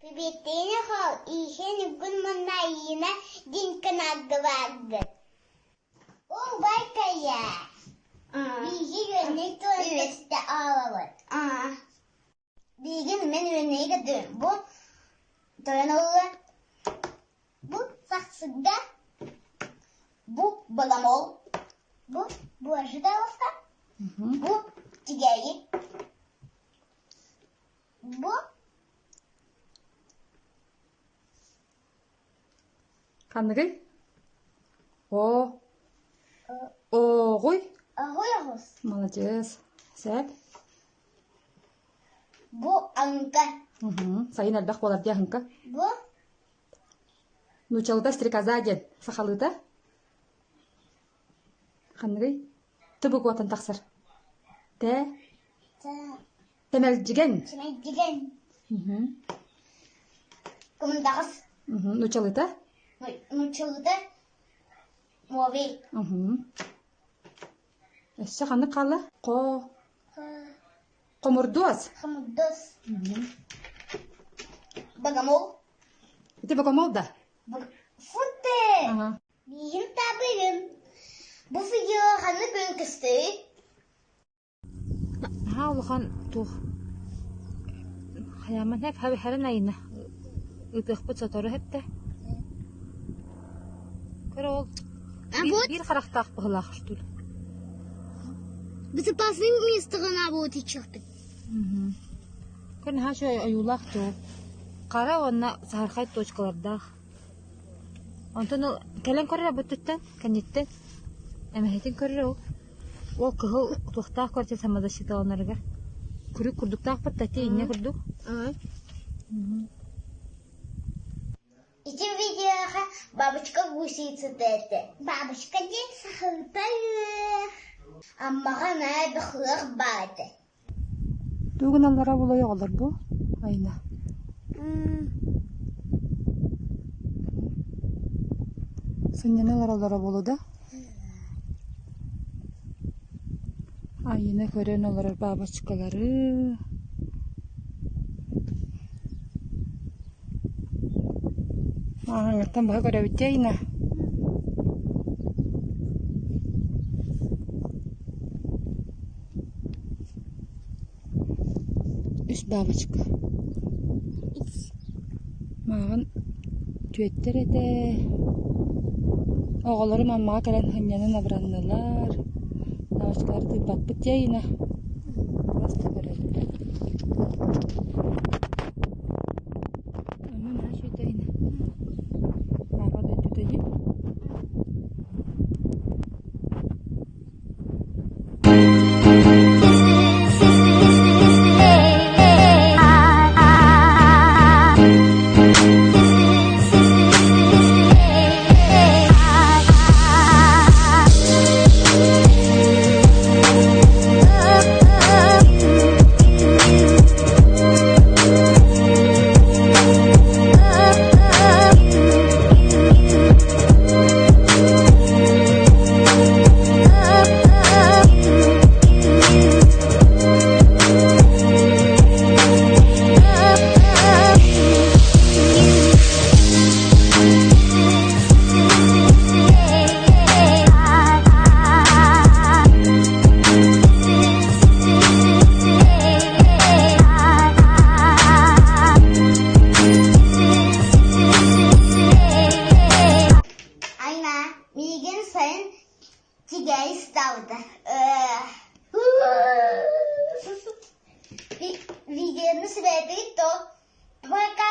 Приветини хол ииһин үгүн мунна Айыына динкин аргыбааргыт. Убай кайа. Биһиги үөннэй туон аалабыт. Биһиги мен үөннэйи кытын. Бу тойон олула. Бу сахсыгга. Бу баламол. Бу буожидаловка. Бу тигээйи. Бу Ханныгый? О Оҕуй? Оҕуй оҕус. Маладьыас. Сөп. Бу аҥка. Сайын элбэх буолар дии аһыҥка. Бу Нууччалыыта стрекоза диэн. Сахалыыта? Ханныгый? Т букваттан тахсар. Т. Тэмэлдьигэн. Тэмэлдьигэн. Кумдаҕас. Нууччалыыта? Нууччалыыта Мовий. Өссө ханнык хаалла? Хо. Хомурдуос. Хомурдуос. Богомол. Ити богомол да? Фу ты! Миигин табыйын. Бу видео ханнык күн көстүй? Наһаа улахан туох хайааман хэрэн айына ыытыахпыт сотору эттэ. Көр ол биир харахтаах быһылаах что ли? Безопасный место гына будет ичехпит. Көр наһаа үчүгэй ойуулаах дуу. Хара уонна саһархай точкалардаах. Онтон ол кэлэн көрөр быттыттан, кэнниттэн эмэһэтин көрөр ол. Ол кыһыл туохтаах көртө самозащиталанарыгар. Күрүк курдуктаах бытта ти инньэ курдук. Ити видеоҕа бабочка гусеница этэ. Бабочка диэн сахалыта үөх. Аммаҕа наһаа бөхлөх баар этэ. Тугу гыналлара буолуой оҕолор бу айна Сынньана олороллоро буолуо да Айыына көрөн олорор бабочкалары Ааһаҥҥыттан быһа көрөбүт дии Айыына Үс бабочка Мааҕын түөттэр этэ Оҕолорум Аммаҕа кэлэн сынньанан абыраннылар Бабочкалары тыыппаппыт дии Айыына Просто көрөллөр Онно наһаа үчүгэй Айыына Папа дойдута дии Айна, миигин сайын тигээйи ыстаабыта. Видеоны сүбээтигит то. Пока!